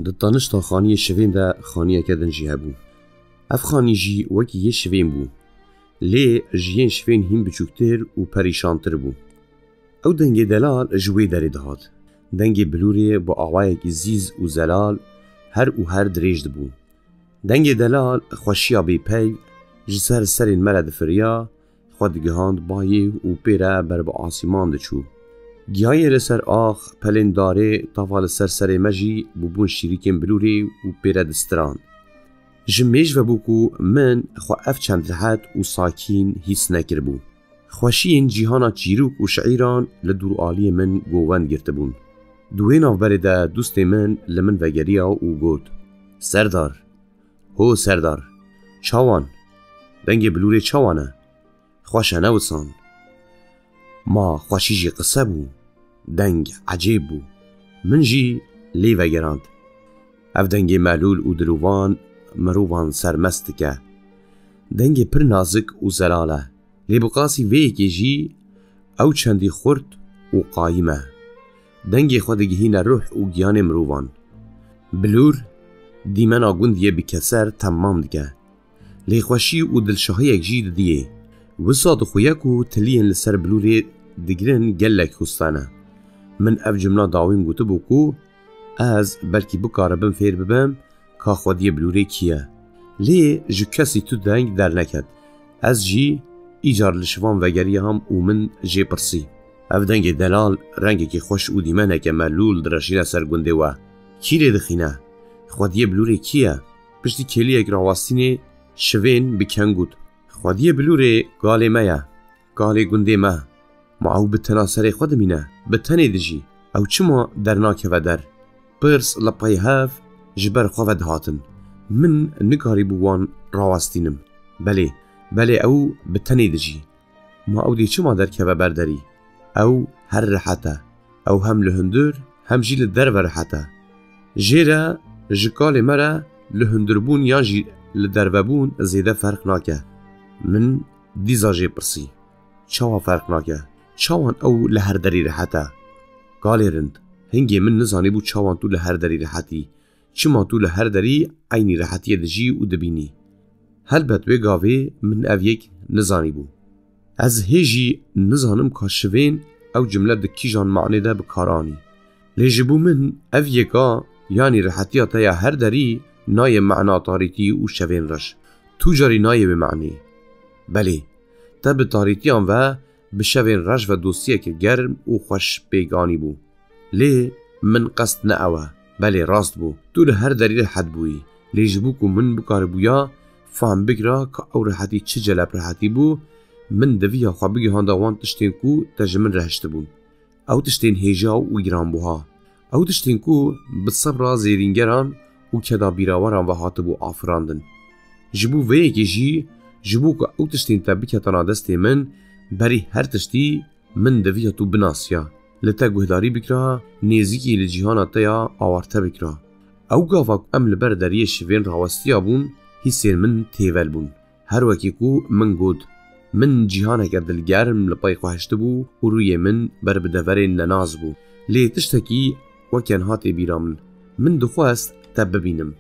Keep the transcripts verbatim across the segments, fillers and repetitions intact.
Di tanişta xaniyê şivên de xaniyeke din jî hebû. Ev xanî jî wekî yê şivên bû. Lê ji yên şivên hîn biçûktir û perîşantir bû. Ew dengê delal ji wê derê dihat. Dengê bilûrê bi awayekî zîz û zelal her û her dirêj dibû. Dengê delal xweşiya bêpeyv ji ser serên me re difiriya, xwe digihand bayê û pê re ber bi asîman diçû. Giyayê li ser ax, pelên darê, tava li ser serê me jî bûbûn şîrîkên bilûrê û pê re distiran. Ji mêj ve bû ku min xwe ev çend rehet û sakîn hîs nekiribû. Xweşiyên cîhana çîrok û şiîran li dûraliyê min govend girtibûn. Di wê navberê de dostê min li min vegeriya û got, "Serdar, ho Serdar, çawan? Dengê bilûrê çawan e? Xweş e ne wisan?" Ma xweşî jî qise bû, deng ecêb bû. Min jî lê vegerand. Ev dengê melûl û dilovan mirovan sermest dike. Dengê pir nazik û zelal e. Lê bi qasî vê yekê jî ew çendî xurt û qayîm e. Dengê xwe digihîne ruh û giyanê mirovan. Bilûr dîmena gundiyê bi keser temam dike. Lê xweşî û dilşahiyek jî didiyê. Wisa dixuye ku tiliyên li ser bilûrê digirin gelek hûstan e. Min ev cumla dawîn gotibû ku ez belkî bikaribim fêr bibim ka xwediyê bilûrê kî ye. Lê ji kesî tu deng derneket. Ez jî îcar li şivan vegeriyam û min jê pirsî. Ev dengê delal rengekî xweş û dîmeneke melûl direşîne ser gundê we. Kî lê dixîne? Xwediyê bilûrê kî ye? Piştî kêliyek rawestînê şivên bi keng got, "Xwediyê bilûrê galê me ye, galê gundê me." Ma ew bi tena serê xwe dimîne, bi tenê dijî. Ew çima dernakeve der? Pirs li pey hev ji ber xwe ve dihatin. Min nikarîbû wan rawestînim. Belê, belê ew bi tenê dijî. Ma ew dê çima derkeve ber derî? Ew her rehet e. Ew hem li hundir, hem jî li derve rehet e. Jê re, ji kalê me re li hundirbûn yan jî li dervebûn zêde ferq nake. Min dîsa jê pirsî. Çawa ferq nake? Çawan ew li her derî rehet e? Kalê rind, hingê min nizanîbû çawan tu li her derî rehetî. Çima tu li her derî eynî rehetiyê dijî û dibînî? Helbet wê gavê min ev yek nizanîbû. Ez hê jî nizanim ka şivên ew cumle di kîjan manê de bi kar anî. Lê ji bo min ev yeka, yanî rehetiya te ya her derî, nayê mana tarîtî û şevên reş. Tu carî nayê wê manê. Belê, te bi tarîtiyan ve, bi şevên reş ve dostiyeke germ û xweş pêk anîbû. Lê min qest ne ew e. Belê, rast bû. Tu li her derî rehet bûyî. Lê ji bo ku min bikaribûya fam bikira ka ew rehetî çi celeb rehetî bû, min deviya xwe bigihanda wan tiştên ku te ji min re hiştibûn. Ew tiştên hêja û giranbuha. Ew tiştên ku bi sebra zêrîngeran û keda bîraweran ve hatibû afirandin. Ji bo vê yekê jî, ji bo ku ew tiştên te biketana destê min, berî her tiştî min deviya tu binasiya, li te guhdarî bikira, nêzîkî li cîhana te ya awarte bikira. Ew gava ku em li ber deriyê şivên rawestiya bûn, hîsên min têvel bûn. Her wekî ku min got, min cîhaneke dilgerm li pey xwe hiştibû û rûyê min ber bi deverên nenas bû. Lê tiştekî weke niha tê bîra min. Min dixwest te bibînim.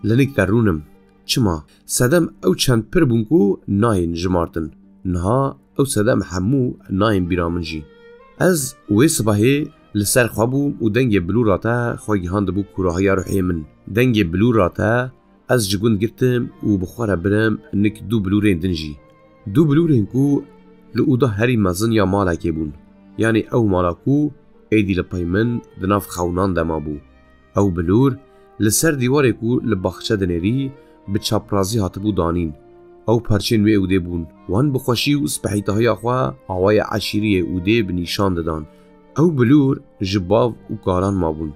Li nik te rûnim. Çima? Sedem ew çend pir bûn ku nayên jimartin. Niha ew sedem hemû nayên bîra min jî. Ez wê sibehê li ser xwe bûm û dengê bilûra te xwe gihandibû kûrahiya ruhê min. Dengê bilûra te ez ji gund girtim û bi xwe re birim nik du bilûrên din jî. Du bilûrên ku li oda herî mezin ya malekê bûn. Yanî ew mala ku êdî li pey min di nav xewnan de mabû. Ew bilûr li ser dîwarê ku li baxçe dinêrî, bi çaprazî hatibû danîn. Ew parçên wê ewdê bûn. Wan bi xweşî û spehîtahiya xwe awayê eşîriyê ewdê bi nîşan didan. Ew bilûr ji bav û kalan mabûn.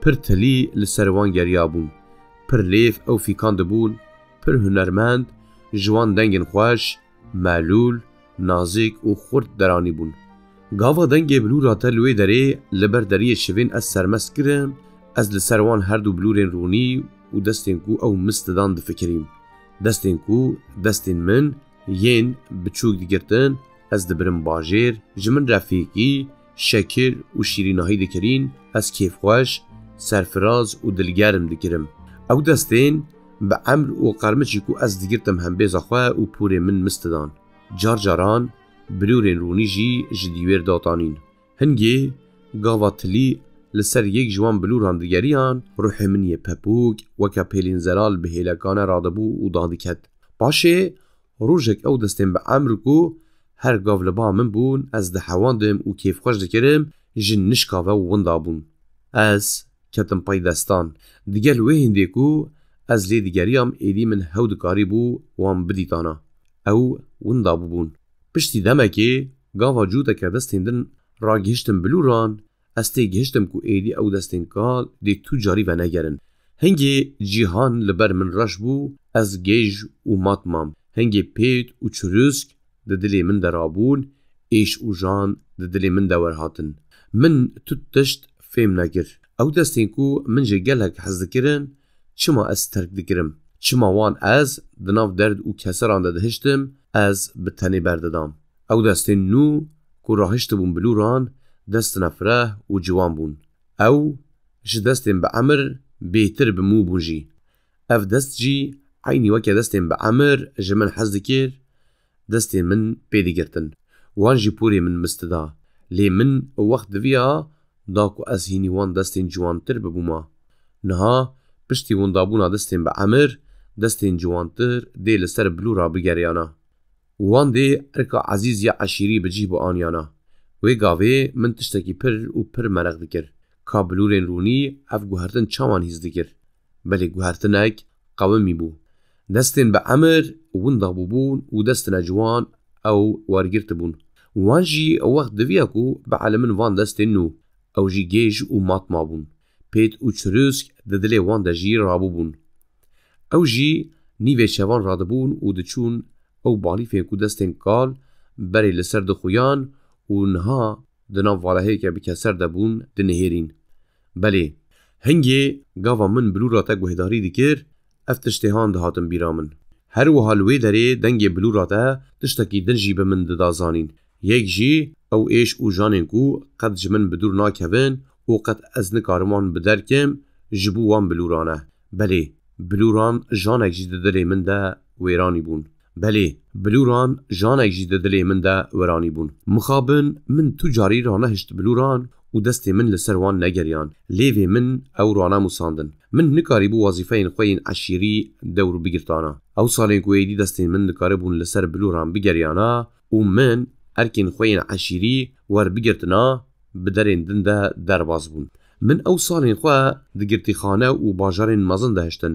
Pir tilî li ser wan geriyabûn. Pir lêv ew fîkan dibûn. Pir hunermend, ji wan dengên xweş, melûl, nazik û xurt deranîbûn. Gava dengê bilûra te li wê derê li ber deriyê şivên ez sermest kirim, ez li ser wan her du bilûrên rûnî û destên ku ew mist didan difikirîm. Destên ku destên min yên biçûk digirtin, ez dibirim bajêr, ji min re fêkî, şekir û şîrînahî dikirîn, ez kêfxweş, serfiraz û dilgerm dikirim. Ew destên bi emr û qermiçî ku ez digirtim hembêza xwe û pûrê min mistidan. Car caran bilûrên rûnî jî ji dîwêr datanîn. Hingê gava tilî li ser yek ji wan bilûran digeriyan, ruhê min yê pepûk weke pêlên zelal bi hêlekane radibû û dadiket. Paşê rojek ew destên bi emr ku her gav li ba min bûn, ez dihewandim û kêfxweş dikirim, ji nişka ve winda bûn. Ez ketim pey destan. Digel wê hindê ku ez lê digeriyam, êdî min hew dikarîbû wan bidîtana. Ew winda bûbûn. Piştî demekê gava cûteke destên din ragihiştin bilûran, ez têgihiştim ku êdî ew destên kal dê tu carî venegerin. Hingê cîhan li ber min reş bû, ez gêj û mat mam. Hingê pêt û çirûsk di dilê min de rabûn, êş û jan di dilê min de werhatin. Min tu tişt fêm nekir. Ew destên ku min jê gelek hez dikirin, çima ez terk dikirim? Çima wan ez di nav derd û keseran de dihiştim, ez bi tenê berdidam? Ew destên nû ku rahiştibûn bilûran, destine fireh û ciwan bûn. Ew ji destên bi emir bêtir bi mû bûn jî. Ev dest jî eynî weke destên bi emir ji min hez dikir, destên min pê digirtin. Wan jî pûrê min mistida. Lê min wext diviya da ku ez hînî wan destên ciwantir bibûma. Niha piştî windabûna destên bi emir, destên ciwantir dê li ser bilûra bigeriyana. Wan dê erka ezîz ya eşîrî bi cih bianiyana. Wê gavê min tiştekî pir û pir mereq dikir. Ka bilûrên rûnî ev guhertin çawan hîs dikir? Belê guhertinek qewimî bû. Destên bi emir winda bûbûn û destine ciwan ew wergirtibûn. Wan jî wext diviya ku bielimin van destên nû. Ew jî gêj û matma bûn. Pêt û çirûsk di dilê wan de jî rabûbûn. Ew jî nîvê şevan radibûn û diçûn ew balîfên ku destên kal berê li ser dixuyan û niha di nav valehêke bi keser de bûn, dinihêrîn. Belê, hingê gava min bilûra te guhdarî dikir, ev tiştê han dihatin bîra min. Her wiha li wê derê dengê bilûra te tiştekî din jî bi min dida zanîn. Yek jî ew êş û janên ku qet ji min bi dûr nakevin û qet ez nikarim wan bi der kim, ji bo wan bilûran e. Belê, bilûran janek jî di dilê min de wêranî bûn. Belê, bilûran janek jî di dilê min de weranî bûn. Mixabin min tu carî ranehişt bilûran û destê min li ser wan negeriyan. Lêvê min ew ranemusandin. Min nikarîbû wezîfeyên xwe yên eşîrî dewr bigirtana. Ew salên ku êdî destên min dikaribûn li ser bilûran bigeriyana û min erkên xwe yên eşîrî werbigirtina, bi derên din de derbas bûn. Min ew salên xwe di girtîxane û bajarên mezin de hiştin.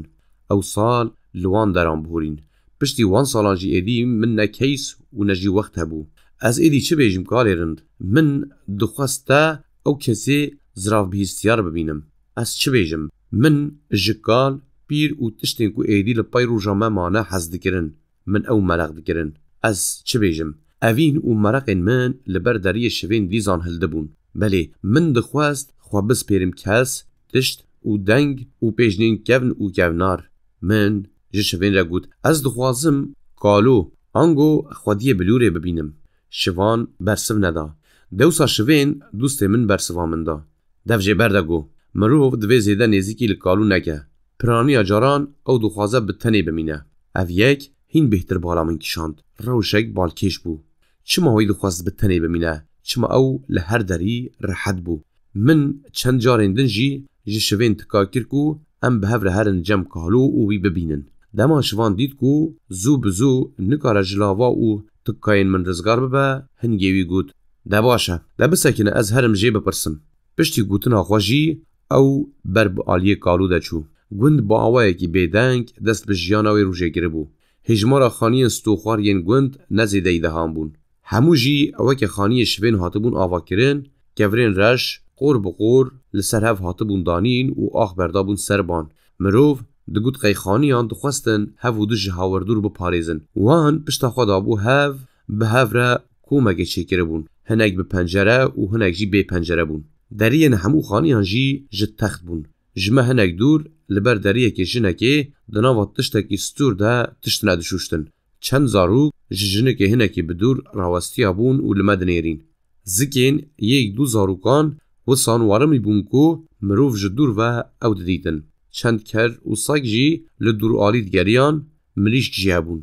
Ew sal li wan deran bihurîn. Piştî wan salan jî êdî min ne keys û ne jî wext hebû. Ez êdî çi bêjim kalê rind? Min dixwest te ew kesê zirav bihîstiyar bibînim. Ez çi bêjim? Min ji kal, pîr û tiştên ku êdî li pey roja me mane hez dikirin. Min ew mereq dikirin. Ez çi bêjim? Evîn û mereqên min li ber deriyê şivên dîzan hildibûn. Belê, min dixwest xwe bispêrim kes, tişt û deng û pêjnên kevn û kevnar. Min ji şivên re got, ez dixwazim kalo, ango xwediyê bilûrê bibînim. Şivan bersiv neda. Dewsa şivên dostê min bersiva min da. Dev jê berde got, mirov divê zêde nêzîkî li kalû neke. Piraniya caran ew dixwaze bi tenê bimîne. Ev yek hîn bêhtir bala min kişand. Rewşek balkêş bû. Çima wî dixwest bi tenê bimîne? Çima ew li her derî rehet bû? Min çend carên din jî ji şivên tika kir ku em bi hev re herin cem kalû û wî bibînin. Dema şivan dît ku zû bi zû nikare ji lava û tikkayên min rizgar bibe, hingê wî got, de baş e, de bisekine ez herim jê bipirsim. Piştî gotina xwe jî ew ber bi aliyê kalû de çû. Gund bi awayekî bêdeng dest bi jiyana wê rojê kiribû. Hêjmara xaniyên stoxwar yên gund ne zêdeyî dehan bûn. Hemû jî weke xaniyê şivên hatibûn avakirin, kevirên reş qor bi qor li ser hev hatibûn danîn û ax berdabûn ser ban. Mirov digot qey xaniyan dixwestin hev û du ji hawirdûr biparêzin. Wan pişta xwe dabû hev, bi hev re komekê çêkiribûn. Hinek bi pencere û hinek jî bê pencere bûn. Deriyên hemû xaniyan jî ji text bûn. Ji me hinek dûr, li ber deriyekê jinekê di nava tiştekî stûr de tiştine dişûştin. Çend zarok ji jinekê hinekî bi dûr rawestiya bûn û li me dinêrîn. Zikên yek du zarokan Wisan warimî bûn ku mirov ji dûr ve ew didîtin. Çend ker û seg jî li dûralî digeriyan, mirîşk jî hebûn.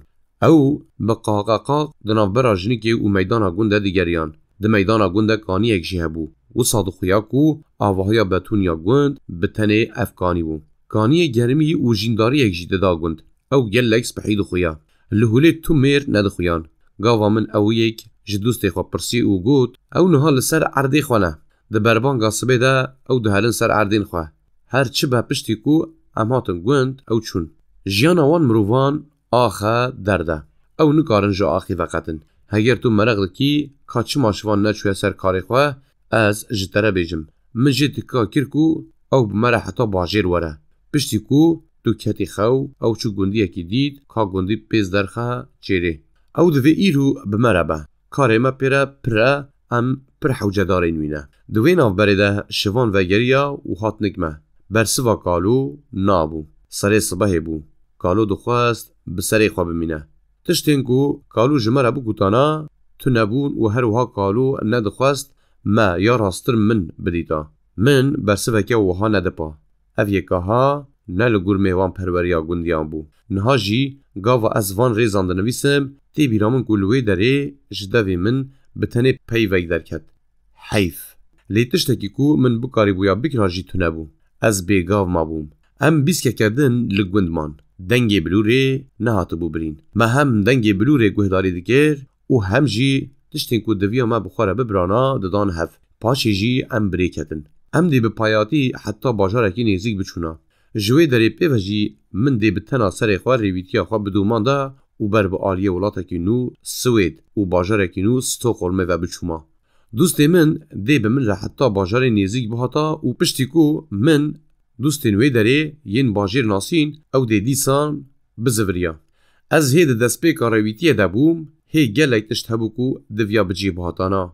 Ew bi qaqeqaq di navbera jinikê û meydana gund de digeriyan. Di meydana gund de kaniyek jî hebû. Wisa dixuya ku avahiya betûn ya gund bi tenê ev kanî bû. Kaniyê germî û jîndariyek jî dida gund. Ew gelek spehî dixuya. Li holê tu mêr nedixuyan. Gava min ew yek ji dostê xwe pirsî û got, "Ew niha li ser erdê xwe ne. Di berbanga sibê de ew diherin ser erdên xwe." Her çi be piştî ku em hatin gund, ew çûn. Jiyana wan mirovan axe derde. Ew nikarin ji axê veqetin. Heger tu meraq dikî ka çima şivan neçûye ser karê xwe, ez ji te re bêjim. Min jê tikka kir ku ew bi me re heta bajêr were. Piştî ku tu ketî xew, ew çû gundiyekî dît, ka gundî pêz derxe çêrê. Ew divê îro bi me re be. Karê me pê re pir e, em pir hewcedarên wî ne. Di wê navberê de şivan vegeriya û hat nik me. Bersiva Kalo nabû. Serê sibehê bû. Kalo dixwest bi serê xwe bimîne. Tiştên ku Kalo ji me re bigotana, tune bûn û her wiha Kalo nedixwest me ya rasttir min bidîta. Min bersiveke wiha nedipa. Ev yeka ha ne li gor mêvanperweriya gundiyan bû. Niha jî gava ez van rêzan dinivîsim, tê bîra min ku li wê derê ji devê min bi tenê peyvek derket. Heyf. Lê tiştekî ku min bikarîbûya bikira jî tune bû. Ez bêgav mabûm. Em bîskeke din li gund man. Dengê bilûrê nehatibû birîn. Me hem dengê bilûrê guhdarî dikir û hem jî tiştên ku diviya me bi xwe re bibirana didan hev. Paşê jî em birê ketin. Em dê bi payatî heta bajarekî nêzîk biçûna. Ji wê derê pê ve jî min dê bi tena serê xwe rêwîtiya xwe bidomanda û ber bi aliyê welatekî nû Swêd û bajarekî nû Stockholmê ve biçûma. Dostê min dê bi min re heta bajarê nêzîk bihata û piştî ku min dostên wê derê yên bajêr nasîn, ew dê dîsan biziviriya. Ez hê di destpêka rêwîtiyê de bûm, hê gelek tişt hebû ku diviya bi cih bihatana.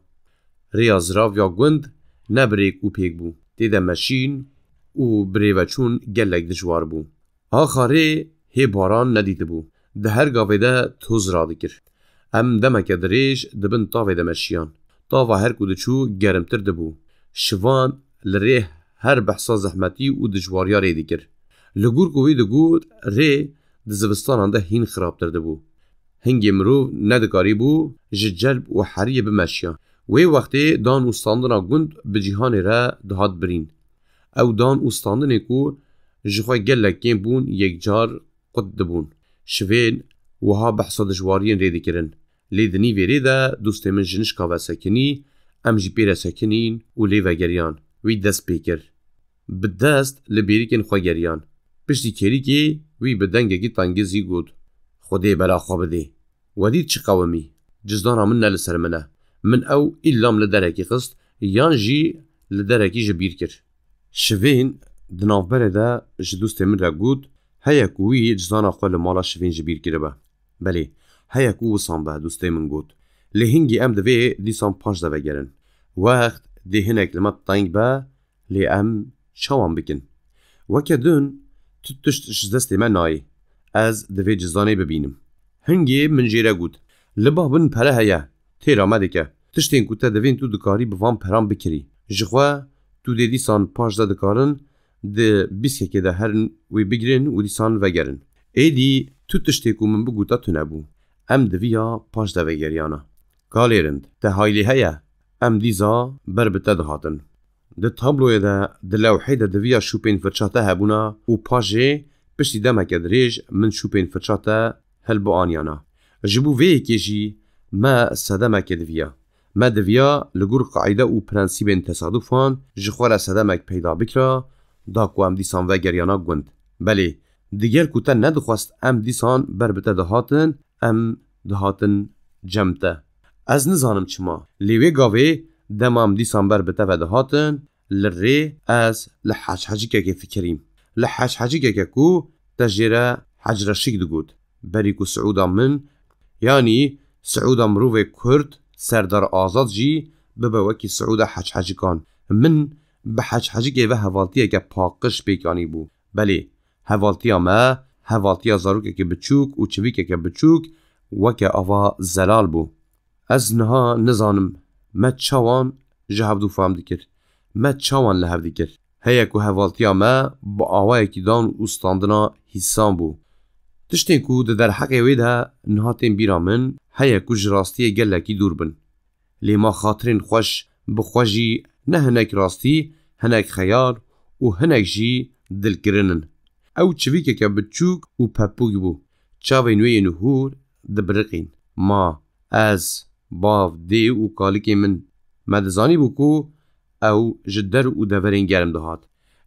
Rêya zirav ya gund ne bi rêk û pêk bû. Tê de meşîn û birêveçûn gelek dijwar bû. Axa rê hê baran nedîtibû. Di her gavê de toz radikir. Em demeke dirêj di bin tavê de meşiyan. Tava her ku diçû germtir dibû. Şivan li rê her behsa zehmetî û dijwariya rê dikir. Li gor ku wî digot, rê di zivistanan de hîn xirabtir dibû. Hingê mirov nedikarîbû ji celb û heriyê bimeşiya. Wê wextê dan û standina gund bi cîhanê re dihat birîn. Ew dan û standinê ku ji xwe gelek kêm bûn, yekcar qut dibûn. Şivên wiha behsa dijwariyên rê dikirin. Lê di nîvê rê de dostê min ji nişka ve sekinî, em jî pê re sekinîn û lê vegeriyan. Wî dest pê kir. Bi dest li bêrîkên xwe geriyan. Piştî kêrîkê wî bi dengekî tengizî got, "Xwedê bela xwe bidê. We dît çi qewimî? Cizdana min ne li ser min e. Min ew îllam li derekî xist, yan jî li derekî ji bîr kir." Şivên di navberê de ji dostê min re got, "Heye ku wî cizdana xwe li mala Şivên ji bîr kiribe." "Belê, heye ku wisan be," dostê min got. "Lê hingî em divê dîsan paş de vegerin. Wext dê hinek li me teng be, lê em çawan bikin? Weke din tu tişt ji destê me nayê. Ez divê cizdanê bibînim." Hingê min jê re got, "Li ba bin pere heye, têra me dike. Tiştên ku te divên tu dikarî bi van peran bikirî. Ji xwe tu dê dîsan paş de dikarin di bîskekê de herin wê bigirin û dîsan vegerin." Êdî tu tiştê ku min bigota tune bû. Em diviya paş de vegeriyana. "Kalê rind, te haylê heye? Em dîza ber bi te dihatin." Di tabloyê de, di lewhê de diviya şûpên firça te hebûna û paşê piştî demeke dirêj min şûpên firça te hilbianiyana. Ji bo vê yekê jî me sedemekê diviya. Me diviya li gor qaîde û prensîbên tesadufan ji xwe re sedemek peyda bikira, da ku em dîsan vegeriyana gund. Belê, digel ku te nedixwest em dîsan ber bi te dihatin, em dihatin cem te. Ez nizanim çima, lê wê gavê dema em dîsan ber bi te ve dihatin, li rê ez li heçhecikekê fikirîm. Li heçhecikeke ku te jê re Hec Reşîk digot. Berî ku siûda min, yanî siûda mirovê Kurd, Serdar Azad jî bibe wekî siûda heçhecikan. Min bi heçhecikê ve hevaltiyeke paqij pêk anîbû. Belê, hevaltiya me, hevaltiya zarokeke biçûk û çivîkeke biçûk weke ava zelal bû. Ez niha nizanim me çawan ji hevdû fam dikir. me çawan li hev dikir. Heye ku hevaltiya me bi awayekî dan û standina hîsan bû. Tiştên ku di derheqê wê de niha tên bîra min, heye ku ji rastiyê gelekî dûr bin. Lê ma xatirên xweş bi xwe jî ne hinek rastî, hinek xeyal û hinek jî dilkirin in. Ew çivîkeke biçûk û pepûk bû. Çavên wê yên hûr dibiriqîn. Ma ez, bav, dê û kalikê min, me dizanîbû ku ew ji der û deverên germ dihat.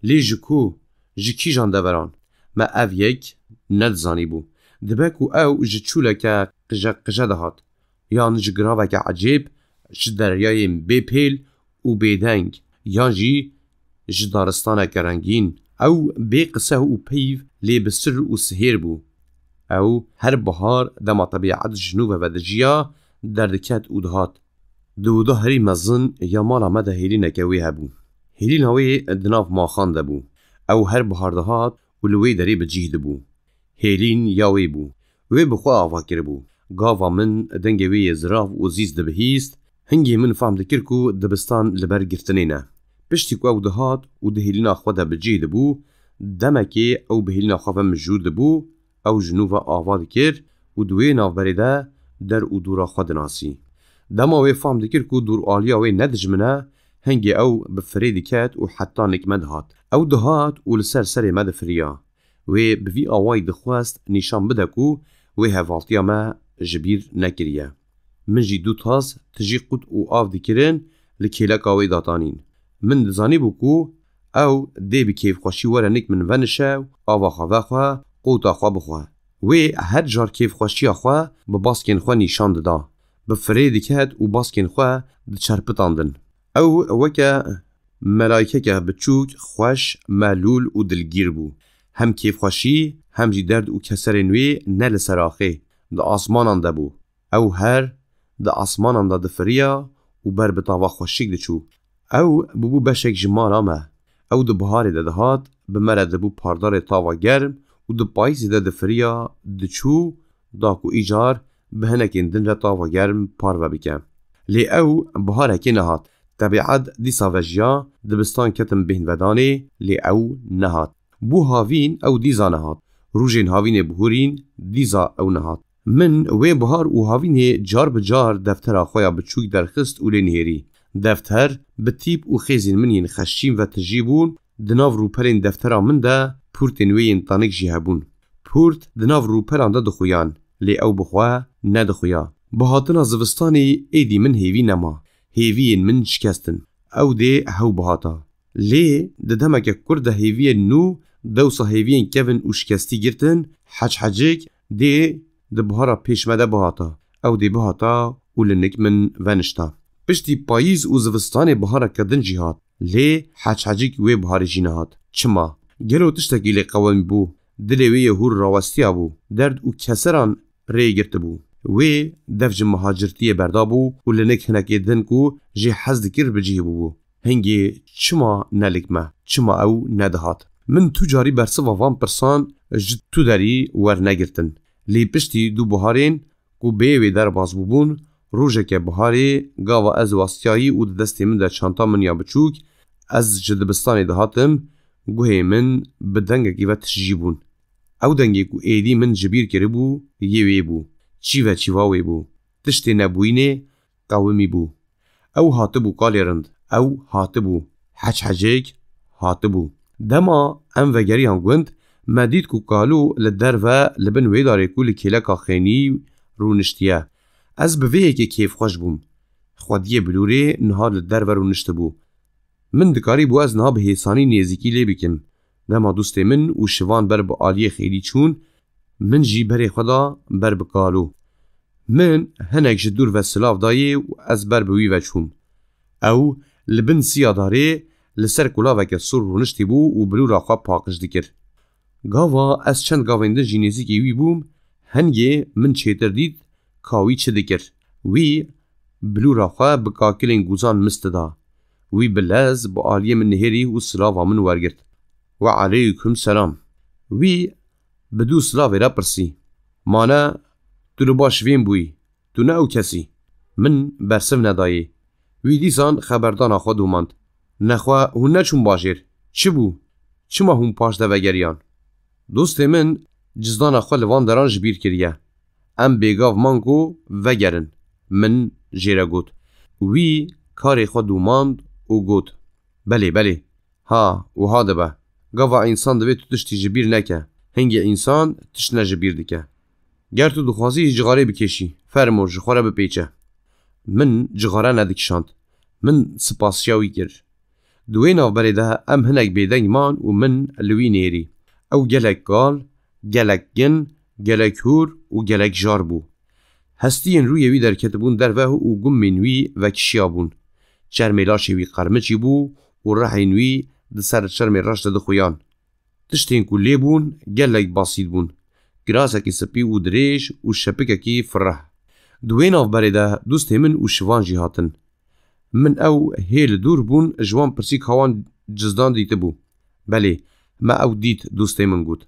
Lê ji ku, ji kîjan deveran, me ev yek nedizanîbû. Dibe ku ew ji çûleke qije qije dihat. Yan ji giraveke ecêb, ji deryayên bêpêl û bêdeng, yan jî ji daristaneke rengîn. Ew bê qise û peyv, lê bi sir û sihêr bû. Ew her bihar dema tebîet ji nû ve vedijiya, derdiket û dihat. Di wida herî mezin ya mala me de hêlîneke wê hebû. Hêlîna wê di nav maxan de bû. Ew her bihar dihat û li wê derê bi cih dibû. Hêlîn ya wê bû. Wê bi xwe ava kiribû. Gava min dengê wê yê zirav û zîz dibihîst, hingê min fehm dikir ku dibistan li ber girtinê ne. Piştî ku ew dihat û di hêlîna xwe de bi cih dibû, demekê ew bi hêlîna xwe ve mijûl dibû, ew ji nû ve ava dikir û di wê navberê de der û dûra xwe dinasî. Dema wê fehm dikir ku dûraliya wê ne dijmin e, hingê ew bi firê diket û heta nik me dihat. Ew dihat û li ser serê me difiriya. Wê bi vî awayî dixwest nîşan bide ku wê hevaltiya me ji bîr nekiriye. Min jî du tas tijî qut û av dikirin li kêleka wê datanîn. Min dizanîbû ku ew dê bi kêfxweşî were nik min venişe û ava xwe vexwe, qota xwe bixwe. Wê her car kêfxweşiya xwe bi baskên xwe nîşan dida. Bi firê diket û baskên xwe diçerpitandin. Ew weke melayikeke biçûk, xweş, melûl û dilgîr bû. Hem kêfxweşî, hem jî derd û keserên wê ne li ser axê, di asmanan de bû. Ew her di asmanan de difiriya û ber bi tava xweşik diçû. Ew bûbû beşek ji mala me. Ew di biharê de dihat, bi me re dibû pardarê tava germ û di payîzê de difiriya, diçû, da ku îcar bi hinekên din re tava germ parve bike. Lê ew biharekê nehat. Tebîet dîsa vejiya, dibistan ketin bêhnvedanê, lê ew nehat. Bû havîn, ew dîza nehat. Rojên havînê bihurîn, dîza ew nehat. Min wê bihar û havînê car bi car deftera xwe ya biçûk derxist û lê nihêrî. Defter bi tîp û xêzên min yên xeşçîn ve tijî bûn, di nav rûpelên deftera min de pûrtên wê yên tanik jî hebûn. Pûrt di nav rûpelan de dixuyan, lê ew bi xwe nedixuya. Bi hatina zivistanê êdî min hêvî nema. Hêviyên min şikestin. Ew dê hew bihata. Lê di demeke kurt de hêviyên nû, dewsa hêviyên kevin û şikestî girtin, Heçhecik dê di bihara pêş me de bihata. Ew dê bihata û li nik min venişta. Piştî payîz û zivistanê bihareke din jî hat. Lê Heçhecik wê biharê jî nehat. Çima? Gelo tiştekî lê qewimî bû? Dilê wê yê hûr rawestiya bû. Derd û keseran rê girtibû. Wê dev ji muhacirtiyê berdabû û li nik hinekê din ku jê hez dikir bi cih bûbû. Hingê çima nelik me? Çima ew nedihat? Min tu carî bersiva van pirsan ji tu derî wernegirtin. Lê piştî du buharên ku bê wê derbas bûbûn, rojeke biharê gava ez westiyayî û di destê min de çanta min ya biçûk, ez ji dibistanê dihatim, guhê min bi dengekî ve tijî bûn. Ew dengê ku êdî min ji bîr kiribû, yê wê bû. Çî ve çîva wê bû. Tiştê nebûyînê qewimî bû. Ew hatibû kalê rind. Ew hatibû. Heçhecik hatibû. Dema em vegeriyan gund, me dît ku Kalo li derve li bin wê darê ku li kêleka xênî rûniştiye. Ez bi vê yekê kêfxweş bûm. Xwediyê bilûrê niha li derve rûniştibû. Min dikarîbû ez niha bi hêsanî nêzîkî lê bikim. Dema dostê min û Şivan ber bi aliyê xêlî çûn, min jî berê xwe da ber bi Kalo. Min hinek ji dûr ve silav dayê û ez ber bi wî ve çûm. Ew li bin siya darê li ser kulaveke sor rûniştî bû û bilûra xwe paqij dikir. Gava ez çend gavên din jî nêzîkî wî bûm, hingê min çêtir dît ka wî çi dikir. Wî bilûra xwe bi kakilên gûzan mist dida. Wî bi lez bi aliyê min nihêrî û silava min wergirt. We aleykum selam. Wî bi dû silavê re pirsî. Mane, tu li ba şivên bûyî. Tu ne ew kesî. Min bersiv nedayê. Wî dîsan xeberdana xwe domand. Nexwe hûn neçûn bajêr. Çi bû? Çima hûn paş de vegeriyan? Dostê min cizdana xwe li van deran ji bîr kiriye. Em bêgav man ku vegerin. Min jê re got. Wî karê xwe dûmand û got, Belê, belê. Ha, wiha dibe. Gava însan divê tu tiştî ji bîr neke. Hingê însan tişt ne ji bîr dike. Ger tu dixwazî cixarê bikêşî, fermo ji xwe re bipêçe. Min cixare nedikişand. Min spasiya wî kir. Di wê navberê de em hinek bêdeng man û min li wî nêrî. Ew gelek kal, gelek gin, gelek hûr û gelek jar bû. Hestiyên rûyê wî derketibûn derve û gumên wî vekişiyabûn. Çermê laşê wî qermiçî bû û rihên wî di ser çermê reş de dixuyan. Tiştên ku lê bûn gelek basît bûn. Kirasekî spî û dirêj û şepikekî fireh. Di wê navberê de dostê min û Şivan jî hatin. Min ew hê li dûr bûn ji wan pirsî ka wan cizdan dîtibû. Belê, me ew dît, dostê min got.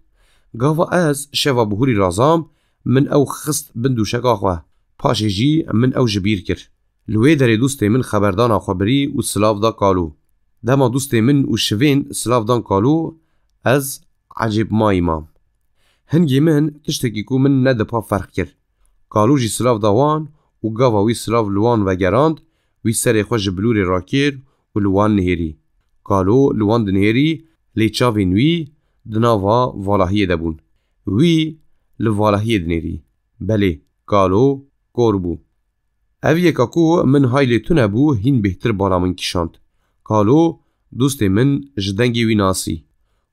Gava ez şeva bihûrî razam, min ew xist bin dûşeka xwe. Paşê jî min ew ji bîr kir. Li wê derê dostê min xeberdana xwe birî û silav da Kalo. Dema dostê min û Şivên silav dan Kalo, ez ecêb mayî mam. Hingê min tiştekî ku min nedipa ferq kir. Kalo jî silav da wan û gava wî silav li wan vegerand, wî serê xwe ji bilûrê rakir û li wan nihêrî. Kalo li wan dinihêrî, lê çavên wî di nava valahiyê de bûn. Wî li valahiyê dinêrî. Belê, Kalo kor bû. Ev yeka ku min hay lê tune bû, hîn bêhtir bala min kişand. Kalo, dostê min, ji dengê wî nasî.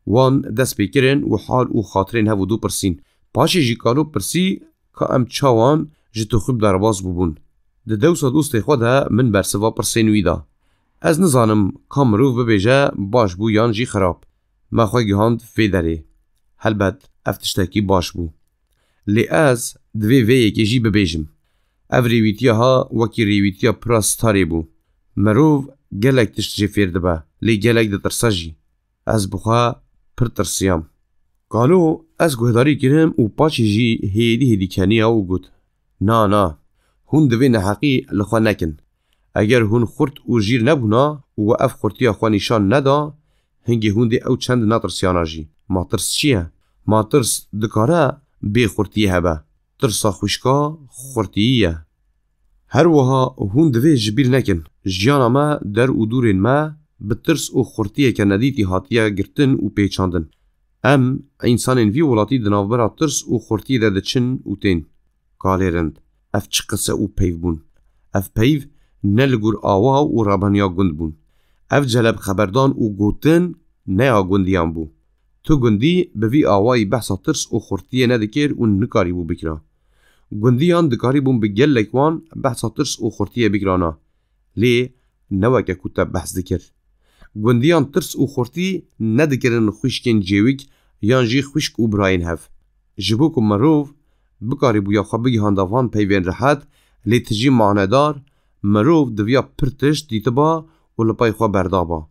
Wan dest pê kirin û hal û xatirên hev û du pirsîn. Paşê jî Kalo pirsî ka em çawan ji toxîb derbas bûbûn. Di dewsa dostê xwe de min bersiva pirsên wî da. Ez nizanim ka mirov bibêje baş bû yan jî xirab. Me xwe gihand vê derê. Helbet ev tiştekî baş bû. Lê ez divê vê yekê jî bibêjim. Ev rêwîtiya ha wekî rêwîtiya pira starê bû. Mirov gelek tişt jê fêr dibe, lê gelek ditirse jî. Ez bi xwe pir tirsiyam. Kalo, ez guhdarî kirim û paşê jî hêdî hêdî keniya û got, Na, na, hûn divê neheqî li xwe nekin. Eger hûn xurt û jîr nebûna û we ev xurtiya xwe nîşan neda, hingê hûn dê ew çend netirsiyana jî. Ma tirs çi ye? Ma tirs dikare bê xurtiyê hebe. Tirsa xwişka xurtiyî ye. Her wiha hûn divê ji bîr nekin, jiyana me, der û dûrên me bi tirs û xurtiyeke nedîtî hatiye girtin û pêçandin. Em, însanên vî welatî di navbera tirs û xurtiyê de diçin û tên. Kalê rind, ev çi qise û peyv bûn? Ev peyv ne li gor awa û rebeniya gund bûn. Ev celeb xeberdan û gotin ne ya gundiyan bû. Tu gundî bi vî awayî behsa tirs û xurtiyê nedikir û nikarîbû bikira. Gundiyan dikarîbûn bi gelek wan behsa tirs û xurtiyê bikirana. Lê ne weke ku te behs dikir. Gundiyan tirs û xurtî nedikirin xwişkên cêwik yan jî xwişk û birayên hev. Ji bo ku mirov bikarîbûya xwe bigihanda van peyvên rehet, lê tijî manedar, mirov diviya pir tişt dîtiba û li pey xwe berdaba.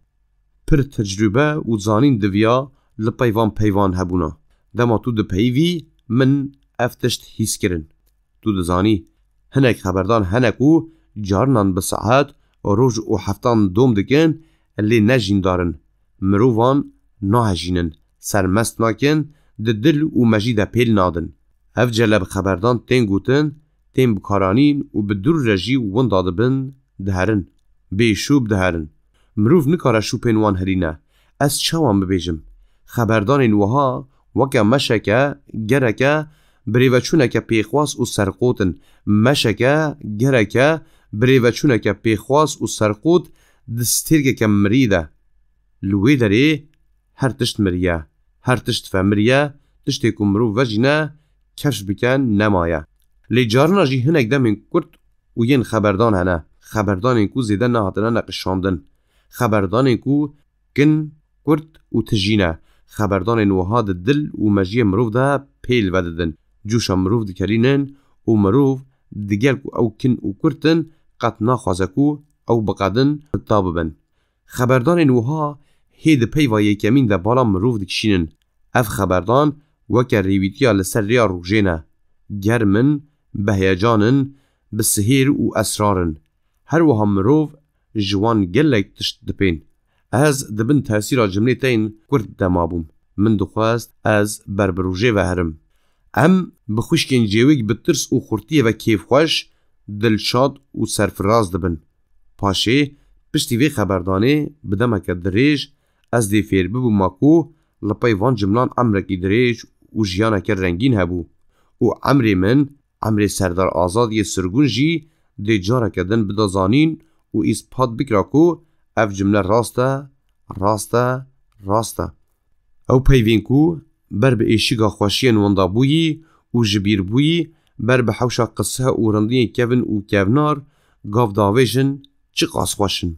Pir tecrûbe û zanîn diviya li pey van peyvan hebûna. Dema tu dipeyivî, min ev tişt hîs kirin. Tu dizanî, hinek xeberdan hene ku carinan bi saet, roj û heftan dom dikin, lê ne jîndar in. Mirovan nahejînin, sermest nakin, di dil û mejî de pêl nadin. Ev celeb xeberdan tên gotin, tên bikaranîn û bi dûr re jî winda dibin, diherin. Bêşûb diherin. Mirov nikare şûpên wan herîne. Ez çawan bibêjim? Xeberdanên wiha weke meşeke, gereke, birêveçûneke pêxwas û serqot in. Meşeke, gereke, birêveçûneke pêxwas û serqot di stêrkeke mirî de. Li wê derê her tişt miriye. Her tişt vemiriye, tiştê ku mirov vejîne, kefş bike, nemaye. Lê carina jî hinek demên kurt û yên xeberdan hene. Xeberdanên ku zêde nehatine neqişandin. Xeberdanên ku kin, kurt û tijî ne. Xeberdanên wiha di dil û mejiyê mirov de pêl vedidin. Coşa mirov dikelînin û mirov digel ku ew kin û kurt in, qet naxwaze ku ew biqedin, bi ta bibin. Xeberdanên wiha hê di peyva yekemîn de bala mirov dikişînin. Ev xeberdan weke rêwîtiya li ser rêya rojê ne. Germ in, bi heyecan in, bi sihêr û esrar in. Her wiha mirov ji wan gelek tişt dipên. Ez di bin tesîra cimlê te yên kurt de mabûm. Min dixwest ez ber bi rojê ve herim. Em bi xwişkên cêwîk bi tirs û xurtiyê ve kêfxweş, dilşad û serfiraz dibin. Paşê, piştî vê xeberdanê bi demeke dirêj ez dê fêr bibûma ku li pey van cimlan emrekî dirêj û jiyaneke rengîn hebû û emrê min, emrê Serdar Azadiyê sirgûn jî dê careke din bida zanîn û îspat bikira ku ev cimle rast e, rast e, rast e. Ew peyvên ku ber bi êşiga xweşiyên wendabûyî û jibîrbûyî, ber bi hewşa qise û rindiyên kevin û kevnar gav davêjin, çiqas xweş in.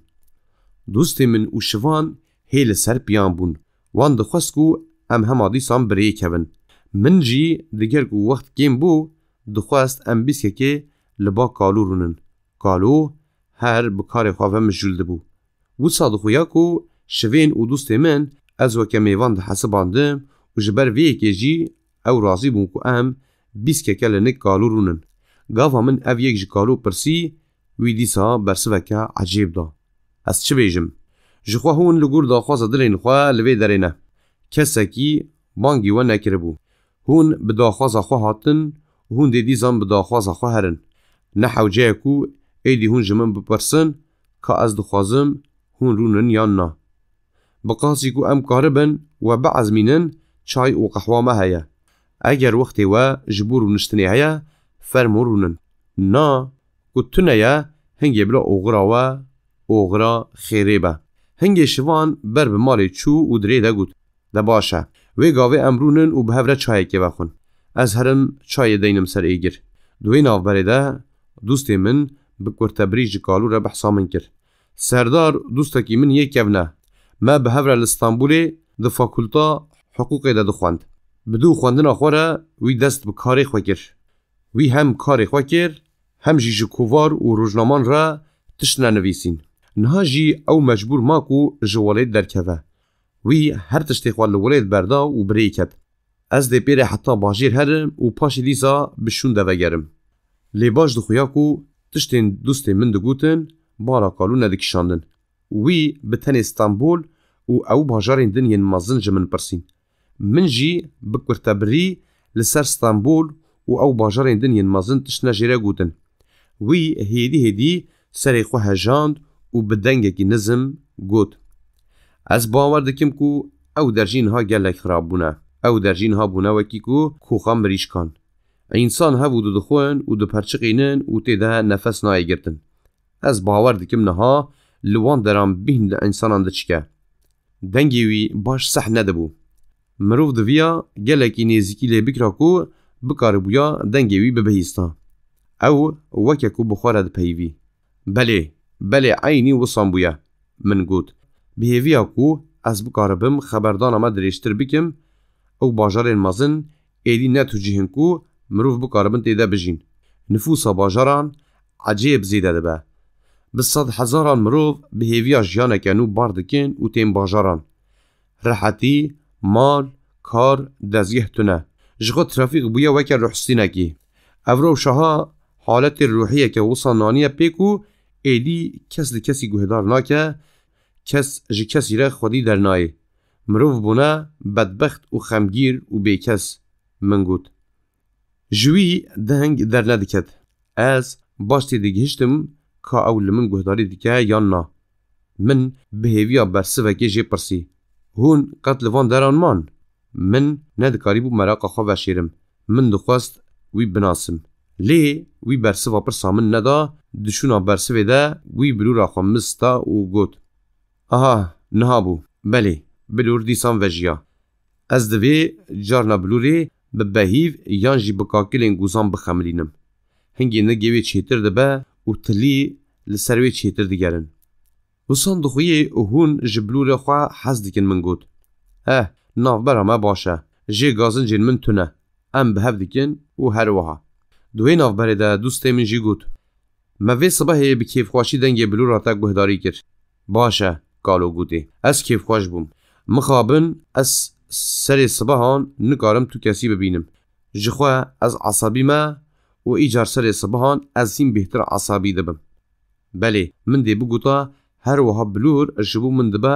Dostê min û Şivan hê li ser piyan bûn. Wan dixwest ku em hema dîsan bi rê kevin. Min jî diger ku wext kêm bû, dixwest em bîskekê li ba Kalû rûnin. Kalû her bi karê xwe ve mijûl dibû. Wisa dixuya ku Şivên û dostê min ez weke mêvan dihesibandim û ji ber vê yekê jî ew razî bûn ku em bîskeke li nik Kalû rûnin. Gava min ev yek ji Kalû pirsî, wî dîsa bersiveke ecêb da. Ez çi bêjim? Ji xwe hûn li gor daxwaza dilên xwe li vê derê ne. Kesekî bangî we nekiribû. Hûn bi daxwaza xwe hatin û hûn dê dîsan bi daxwaza xwe herin. Ne hewce ye ku êdî hûn ji min bipirsin ka ez dixwazim hûn rûnin yan na. Bi qasî ku em karibin we biezmînin, çay û qehwa me heye. Eger wextê we ji bo rûniştinê heye, fermo rûnin. Na, ku tune ye, hingê bila oxira we, oxira xêrê be. Hingê Şivan ber bi malê çû û dirê de got, De baş e. Wê gavê em rûnin û bi hev re çayekê vexwin. Ez herim çayê deynim ser êgir. Di wê navberê de dostê min bi kurtebirî ji Kalû re behsa min kir. Serdar dostekî min yê kevn e. Me bi hev re li Stenbolê di fakulta hiqûqê de dixwend. Bi dû xwendina xwe re wî dest bi karê xwe kir. Wî hem karê xwe kir, hem jî ji kovar û rojnaman re tişt nenivîsîn. Niha jî ew mecbûr ma ku ji welêt derkeve. Wî her tiştê xwe li welêt berda û bi rê ket. Ez dê pê re heta bajêr herim û paşê dîsa bi şûn de vegerim. Lê baş dixuya ku tiştên dostên min digotin, bala Kalû nedikişandin. Wî bi tenê Stenbol û ew bajarên din yên mezin ji min pirsîn. Min jî bi kurtebirî li ser Stenbol û ew bajarên din yên mezin tişt ne jê re gotin. Wî hêdî hêdî serê xwe hejand û bi dengekî nizm got, Ez bawer dikim ku ew der jî niha gelek xirab bûne. Ew der jî niha bûne wekî ku koxa mirîşkan. Însan hev û du dixwin û diperçiqînin û tê de nefes nayê girtin. Ez bawer dikim niha li wan deran bîhn li însanan diçike. Dengê wî baş seh nedibû. Mirov diviya gelekî nêzîkî lê bikira ku bikaribûya dengê wî bibihîsta. Ew weke ku bi xwe re dipeyivî. Belê, belê eynî wisan bûye, min got. Bi hêviya ku ez bikaribim xeberdana me dirêjtir bikim, ew bajarên mezin êdî ne tu cih in ku mirov bikaribin tê de bijîn. Nifûsa bajaran ecêb zêde dibe. Bi sedhezaran mirov bi hêviya jiyaneke nû bar dikin û tên bajaran. Rehetî, mal, kar, dezgeh tune. Ji xwe trafîk bûye weke ruhstînekî. Ev rewşa ha haletê ruhiyeke wisa naniye pê ku êdî kes li kesî guhdar nake, kes ji kesî re xwedî dernayê. Mirov bûne bedbext û xemgîr û bêkes, min got. Ji wî deng dernediket. Ez baş tê digihiştim ka ew li min guhdarî dike yan na. Min bi hêviya bersivekê jê pirsî, Hûn qet li van deran man? Min nedikarîbû meraqa xwe veşêrim. Min dixwest wî binasim. Lê wî bersiva pirsa min neda, di şûna bersivê de wî bilûra xwe mista û got, Aha, niha bû. Belê, bilûr dîsan vejiya. Ez divê carna bilûrê bi behîv yan jî bi kakilên gûzan bixemilînim. Hingê nigê wê çêtir dibe û tilî li ser wê çêtir digerin. Wisan dixuyê û hûn ji bilûrê xwe hez dikin, min got. Eh, navbera me baş e. Jê gazincên min tune. Em bi hev dikin û her wiha. Di wê navberê de dostê min jî got, Me vê sibehê bi kêfxweşî dengê bilûra te guhdarî kir. Baş e, Kalo gotê. Ez kêfxweş bûm. Mixabin ez serê sibehan nikarim tu kesî bibînim. Ji xwe ez esabî me û îcar serê sibehan ez hîn bêhtir esabî dibim. Belê, min dê bigota her wiha bilûr ji bo min dibe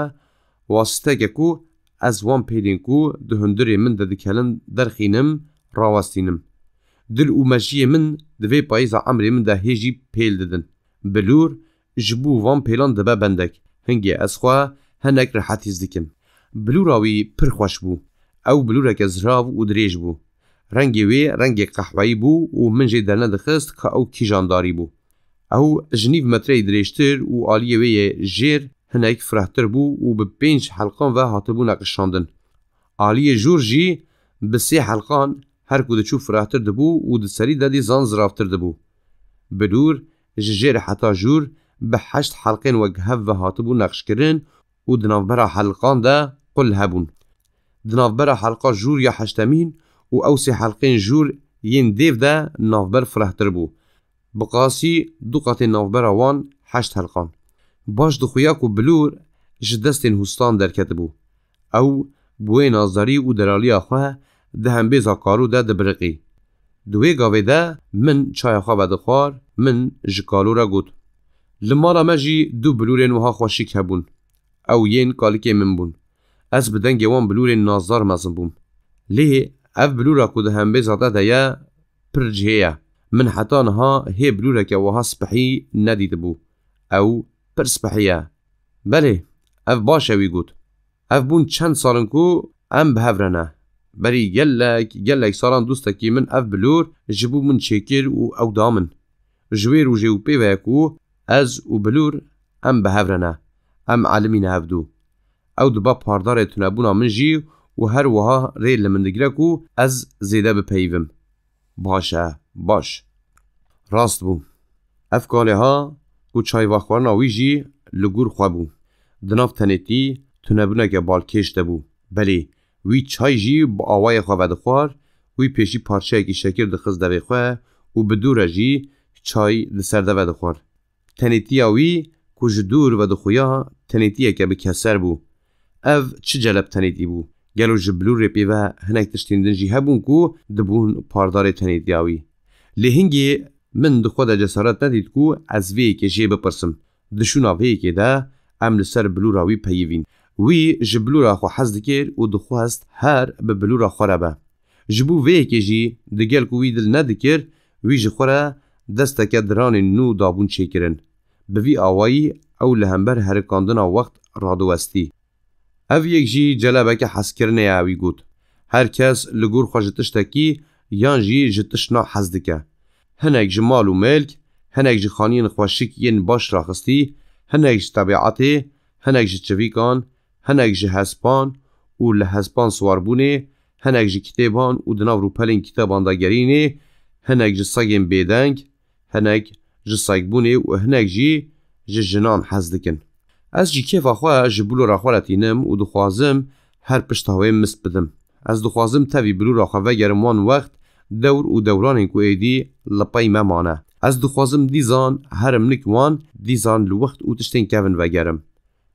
Wasiteke ku ez wan pêlên ku di hundirê min de dikelin derxînim, rawestînim. Dil û mejiyê min di vê payîza emrê min de hê jî pêl didin. Bilûr ji bo van pêlan dibe bendek. Hingê ez xwe hinek rehet hîs dikim. Bilûra wî pir xweş bû. Ew bilûreke zirav û dirêj bû. Rengê wê rengê qehweyî bû û min jê dernedixist ka ew kîjan darî bû. Ew ji nîv metreyê dirêjtir û aliyê wê yê jêr hinek firehtir bû û bi pênc helqan ve hatibû neqişandin. Aliyê jûr jî bi sê helqan her ku diçû firehtir dibû û di serî de dîzan ziravtir dibû. Bilûr ji jêr heta jûr bi heşt helqên wek hev ve hatibû neqşkirin û di navbera helqan de qul hebûn. Di navbera helqa jûr ya heştemîn û ew sê helqên jûr yên dêv de navber firehtir bû. Bi qasî du qatên navbera wan heşt helqan. Baş dixuya ku bilûr ji destên hûstan derketibû. Ew bi wê nazdarî û delaliya xwe di hembêza kalû de dibiriqî. Di wê gavê de min çaya xwe vedixwar, min ji kalû re got, Li mala me jî du bilûrên wiha xweşik hebûn. Ew yên kalikê min bûn. Ez bi dengê wan bilûrên nazdar mezin bûm. Lê ev bilûra ku di hembêza te de ye, pir cihê ye. Min heta niha hê bilûreke wiha spehî nedîtibû. Ew pir spehî ye. Belê, ev baş e, wî got. Ev bûn çend sal in ku em bi hev re ne. Berî gelek, gelek salan dostekî min ev bilûr ji bo min çêkir û ew da min. Ji wê rojê û pê ve ye ku ez û bilûr em bi hev re ne. Em elimîne hevdû. Ew dibe pardarê tunebûna min jî û her wiha rê li min digire ku ez zêde bipeyivim. Baş e, baş. Rast bû. Ev kalê ha ku çayvexwarina wî jî li gor xwe bû. Di nav tenêtî, tunebûneke balkêş de bû. Belê, wî çay jî bi awayê xwe vedixwar, wî pêşî parçeyekî şekir dixist devê xwe û bi dû re jî çay di ser de vedixwar. Tenêtiya wî ku ji dûr vedixuya, tenêtiyeke bi keser bû. Ev çi celeb tenêtî bû? Gelo ji bilûrê pê ve hinek tiştên din jî hebûn ku dibûn pardarê tenêtiya wî? Lê hingê min di xwe de cesaret nedît ku ez vê yekê jê bipirsim. Di şûna vê yekê de em li ser bilûra wî peyivîn. Wî ji bilûra xwe hez dikir û dixwest her bi bilûra xwe re be. Ji bo vê yekê jî digel ku wî dil nedikir, wî ji xwe re desteke diranên nû dabûn çêkirin. Bi vî awayî ew li hember herikandina wext radiwestî. Ev yek jî celebeke hezkirinê ye, wî got. Her kes li gor xwe ji tiştekî yan jî ji tiştna hez dike. Hinek ji mal û milk, hinek ji xaniyên xweşik yên baş raxistî, hinek ji tebiatê, hinek ji çivîkan, hinek ji hespan û li hespan siwarbûnê, hinek ji kitêban û di nav rûpelên kitaban de gerînê, hinek ji segên bêdeng, hinek ji segbûnê û hinek jî ji jinan hez dikin. Ez jî kêfa xwe ji bilûra xwe re tînim û dixwazim her pişta wê mist bidim. Ez dixwazim tevî bilûra xwe vegerim wan wext, dewr û dewranên ku êdî li pey me mane. Ez dixwazim dîzan herim nik wan, dîzan li wext û tiştên kevin vegerim.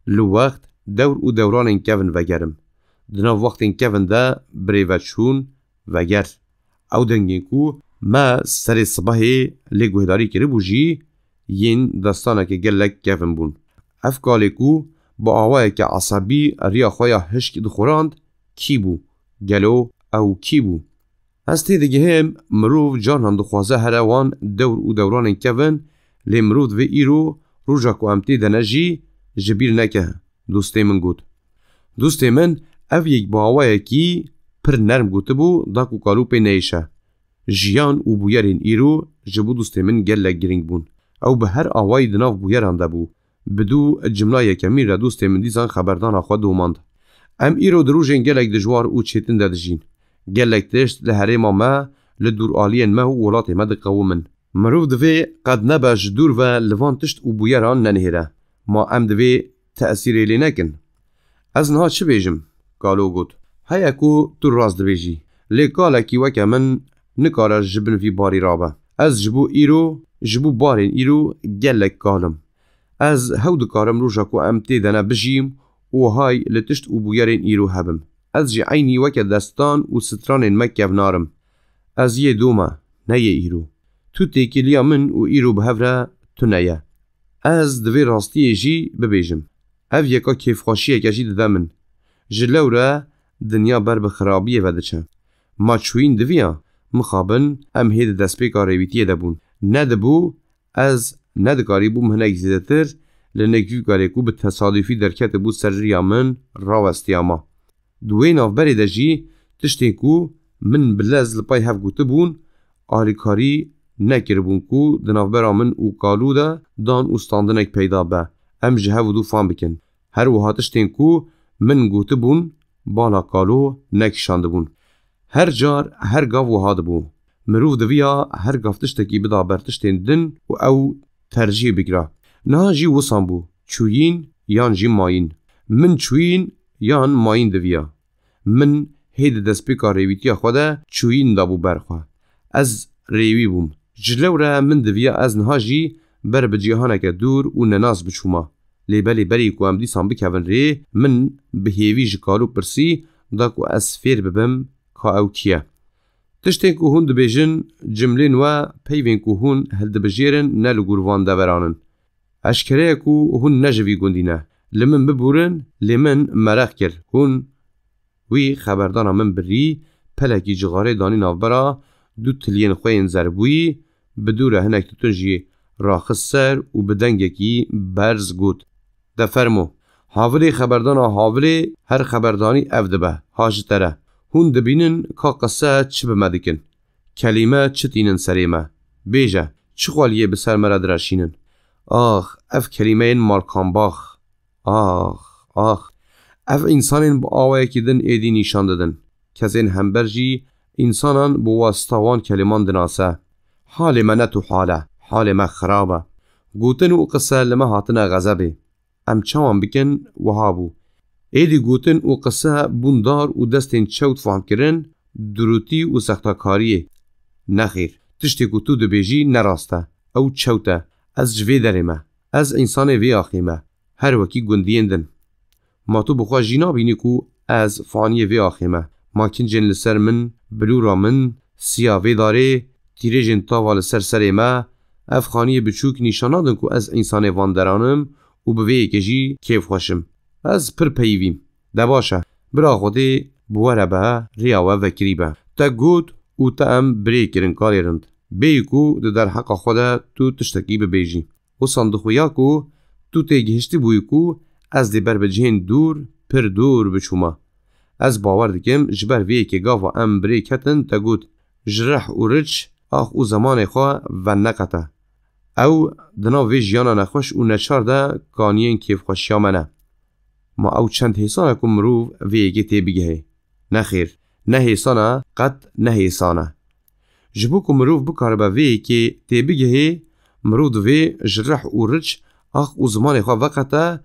Li wext, dewr û dewranên kevin vegerim. Di nav wextên kevin de birêveçûn, veger. Ew dengên ku me serê sibehê lê guhdarî kiribû jî yên destaneke gelek kevin bûn. Ev kalê ku bi awayeke esebî riya xwe ya hişk dixurand, kî bû? Gelo ew kî bû? Ez têdigihêm, mirov carnan dixwaze here wan dewr û dewranên kevin, lê mirov divê îro roja ku em tê de ne jî ji bîr neke, dostê min got. Dostê min ev yek bi awayekî pir nerm gotibû, da ku kalû pê neyêşe. Jiyan û bûyerên îro ji bo dostê min gelek girîng bûn. Ew bi her awayî di nav bûyeran de bû. Bi dû cimla yekemîn re dostê min dîsan xeberdana xwe domand. Em îro di rojên gelek dijwar û çêtin de dijîn. Gelek tişt li herêma me, li dûraliyên me û welatê me diqewimin. Mirov divê qet nebe ji dûr ve li van tişt û bûyeran nenihêre. Ma em divê tesîrê lê nekin? Ez niha çi bêjim? Kalo got. Heye ku tu rast dibêjî. Lê kalekî weke min nikare ji bin vî barî rabe. Ez ji bo îro, ji bo barên îro gelek kal im. Ez hew dikarim roja ku em tê de ne bijîm û hay li tişt û bûyerên îro hebim. Ez jî eynî weke destan û stranên me kevnar im. Ez yê doma, ne yê îro. Tu têkiliya min û îro bi hev re tune ye. Ez di vê rastiyê jî bibêjim. Ev yeka kêfxweşiyeke jî dide min. Ji lewre dinya ber bi xirabiyê ve diçe. Ma çûyîn diviya, mixabin em hê di destpêka rêwîtiyê de bûn. Nedibû, ez nedikarîbûm hinek zêdetir li nêkîkarê ku bi tesadufî derketibû ser riya min rawestiyama. Di wê navberê de jî tiştên ku min bi lez li pay hev gotibûn, alîkarî nekiribûn ku di navbera min û Kalû de dan û standinek peyda be, em ji hev û dû fam bikin. Her wiha tiştên ku min gotibûn, bala Kalû nekişandibûn. Her car, her gav wiha dibû. Mirov diviya her gav tiştekî bida ber tiştên din û ew tercîh bikira. Niha jî wisan bû, çûyîn yan jî mayîn. Min çûyîn yan mayîn diviya. Min hê di destpêka rêwîtiya xwe de çûyîn dabû ber xwe. Ez rêwî bûm. Ji lewre min diviya ez niha jî ber bi cîhaneke dûr û nenas biçûma. Lê belê berî ku em dîsan bikevin rê, min bi hêvî ji Kalû pirsî da ku ez fêr bibim ka ew kî ye. Tiştên ku hûn dibêjin, cimlên we, peyvên ku hûn hildibijêrin ne li gor van deveran in. Eşkere ye ku hûn ne ji vî gundî ne. Li min bibûrin, lê min mereq kir. Hûn Wî xeberdana min birî, pelekî cixarê danî navbera du tiliyên xwe yên zerbûyî, bi dû re hinek tûtin jî raxist ser û bi dengekî berz got, De fermo, havilê xeberdana havilê, her xeberdanî ev dibe, ha ji te re. Hûn dibînin ka qise çi bi me dikin. Kelîme çi tînin serê me. Bêje, çi xweliyê bi ser me re direşînin. Ax, ev kelîmeyên malkambax. Ax, ax. Ev însanên bi awayekî din êdî nîşan didin. Kesên hember jî însanan bi wasita wan keliman dinase. Halê me ne tu hal e, halê me xirab e. Gotin û qise li me hatine xezebê. Em çawan bikin, wiha bû. Êdî gotin û qise bûn dar û destên çewt famkirin, durûtî û sextakariyê. Nexêr, tiştê ku tu dibêjî ne rast e. Ew çewt e. Ez ji vê derê me. Ez însanê vê axê me. Her wekî gundiyên din. Ma tu bi xwe jî nabînî ku ez faniyê vê axê me? Ma kincên li ser min, bilûra min, siya vê darê, tîrêjên tava li ser serê me, ev xaniyê biçûk nîşan nadin ku ez însanê van deran im û bi vê yekê jî kêfxweş im. Ez pir peyivîm. De baş e, bira Xwedê bi we re be, riya we vekirî be. Te got û te em birê kirin, karê rind. Bêyî ku di derheqa xwe de tu tiştekî bibêjî. Wisan dixuya ku tu têgihiştibûyî ku ez dê ber bi cihên dûr, pir dûr biçûma. Ez bawer dikim, ji ber vê yekê gava em bi rê ketin, te got, Ji rih û riç, ax û zemanê xwe veneqete. Ew di nav vê jiyana nexweş û neçar de kaniyên kêfxweşiya me ne. Ma ew çend hêsan e ku mirov vê yekê tê bigihê? Nexêr, ne hêsan e, qet ne hêsan e. Ji bo ku mirov bikaribe vê yekê tê bigihê, mirov divê ji rih û riç, ax û zimanê xwe veqete,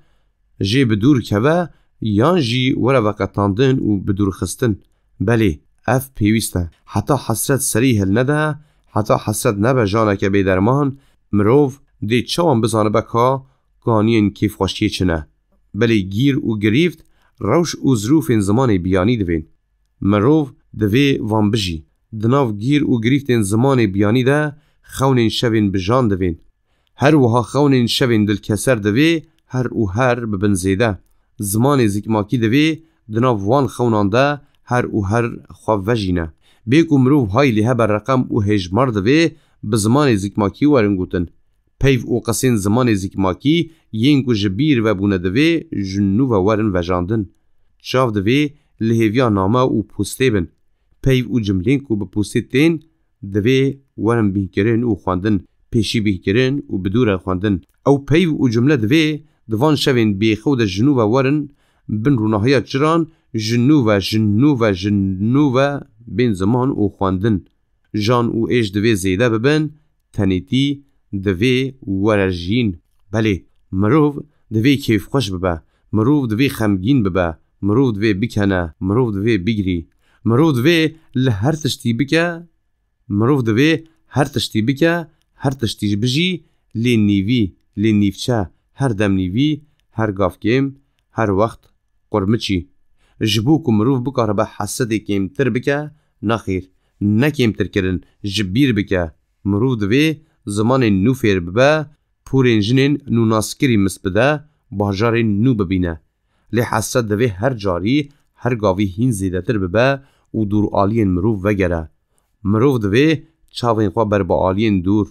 jê bi dûr keve yan jî were veqetandin û bi dûr xistin. Belê, ev pêwîst e. Heta hesret serî hilnede, heta hesret nebe janeke bêderman, mirov dê çawan bizanibe ka kaniyên kêfxweşiyê çi ne? Belê gîr û girîft, rewş û zirûfên zimanê biyanî divên. Mirov divê van bijî. Di nav gîr û girîftên zimanê biyanî de xewnên şevên bijan divên. Her wiha xewnên şevên dilkeser divê her û her bibin zêde. Zimanê zikmakî divê di nav wan xewnan de her û her xwe vejîne. Bê ku mirov hay lê hebe reqem û hêjmar divê bi zimanê zikmakî werin gotin. Peyv û qisên zimanê zikmakî yên ku ji bîr vebûne divê ji nû ve werin vejandin. Çav divê li hêviya name û postê bin. Peyv û cimlên ku bi postê tên divê werin bînkirin û xwendin, pêşî bînkirin û bi dû re xwendin. Ew peyv û cimle divê di van şevên bêxew de ji nû ve werin bin rûnahiya çiran, ji nû ve, ji nû ve, ji nû ve bên ziman û xwendin. Jan û êş divê zêde bibin, tenêtî divê were jiyîn. Belê, mirov divê kêfxweş bibe, mirov divê xemgîn bibe, mirov divê bikene, mirov divê bigirî. Mirov divê li her tiştî bike, mirov divê her tiştî bike, her tiştî bijî, lê nîvî, lê nîvçe, her dem nîvî, her gav kêm, her wext qurmiçî. Ji bo ku mirov bikaribe hesedê kêmtir bike, nexêr, ne kêmtir kirin, ji bîr bike. Mirov divê zimanên nû fêr bibe, porên jinên nûnaskirî mis bide, bajarên nû bibîne. Lê hesret divê her carî her gavî hîn zêdetir bibe û dûr aliyên mirov vegere. Mirov divê çavên xwe ber bi aliyên dûr,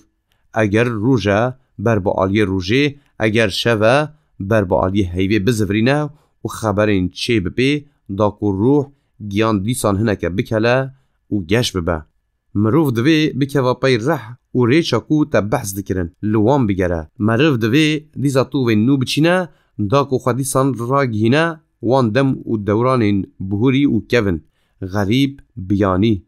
eger roj e, ber bi aliyê rojê, eger şev e, ber bi aliyê heyvê bizivirîne û xeberên çê bi pê, da ku ruh, giyan dîsan hineke bikele û geş bibe. Mirov divê bikeva pey reh û rêça ku te behs dikirin, li wan bigere. Meriv divê dîsa tovên nû biçîne, da ku xwe dîsan ragihîne wan dem û dewranên bihurî û kevin, xerîb, biyanî.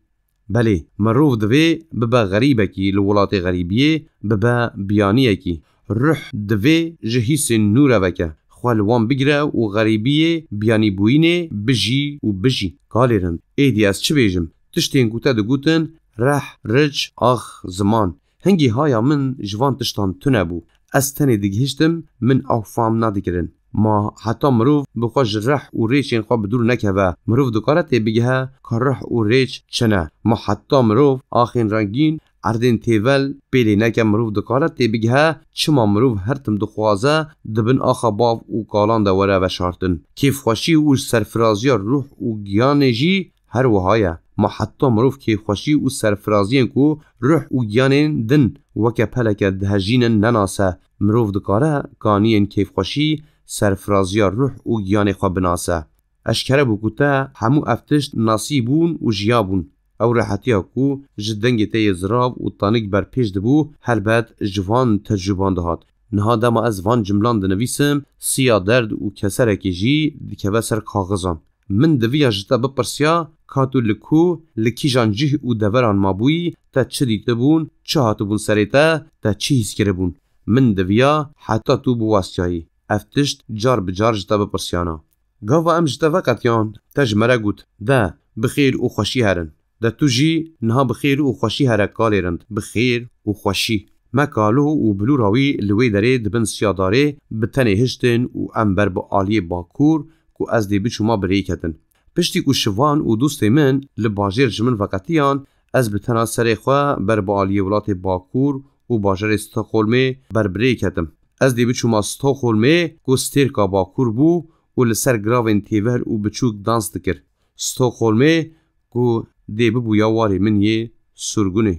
Belê, mirov divê bibe xerîbekî, li welatê xerîbiyê bibe biyaniyekî. Ruh divê ji hîsên nû re veke, xwe li wan bigire û xerîbiyê, biyanîbûyînê bijî û bijî. Kalê rind, êdî ez çi bêjim? Tiştên ku te digotin, reh, riç, ax, ziman. Hingî haya min ji van tiştan tune bû. Ez tenê digihiştim, min ew fam nedikirin. Ma heta mirov bi xwe ji reh û rêçên xwe bi dûr nekeve, mirov dikare têbigihe ka reh û rêç çi ne? Ma heta mirov axên rengîn, erdên têvel pêlê neke, mirov dikare têbigihe çima mirov her tim dixwaze di bin axa bav û kalan de were veşartin? Kêfxweşî û serfiraziya ruh û giyanê jî her wiha ye. Ma heta mirov kêfxweşî û serfiraziyên ku ruh û giyanên din weke peleke dihejînin nenase, mirov dikare kaniyên kêfxweşî, serfiraziya ruh û giyanê xwe binase? Eşkere bû ku te hemû ev tişt nasîbûn û jiyabûn. Ew rehetiya ku ji dengê te yê zirav û tanik berpêş dibû, helbet ji van tecrûban dihat. Niha dema ez van cimlan dinivîsim, siya derd û keserekê jî dikeve ser kaxizan. Min diviya ji te bipirsiya, ka tu li ku, li kîjan cih û deveran mabûyî, te çi dîtibûn, çi hatibûn serê te, te çi hîs kiribûn? Min diviya heta tu biwestiyayî. Ev tişt car bi car ji te bipirsiyana. Gava em ji te veqetiyan, te ji me re got, de, bi xêr û xweşî herin. De tu jî niha bi xêr û xweşî here kalê rind, bi xêr û xweşî. Me kalo û bilûra wî li wê derê di bin siya darê bi tenê hiştin û em ber bi aliyê bakur ku ez dê biçûma bi rê ketin. Piştî ku şivan û dostê min li bajêr ji min veqetiyan, ez bi tena serê xwe ber bi aliyê welatê bakur û bajarê Stockholmê ber bi rê ketim. Ez dê biçûma Stockholmê ku stêrka bakur bû û li ser giravên têvel û biçûk dans dikir. Stockholmê ku dê bibûya warê min yê surgunê.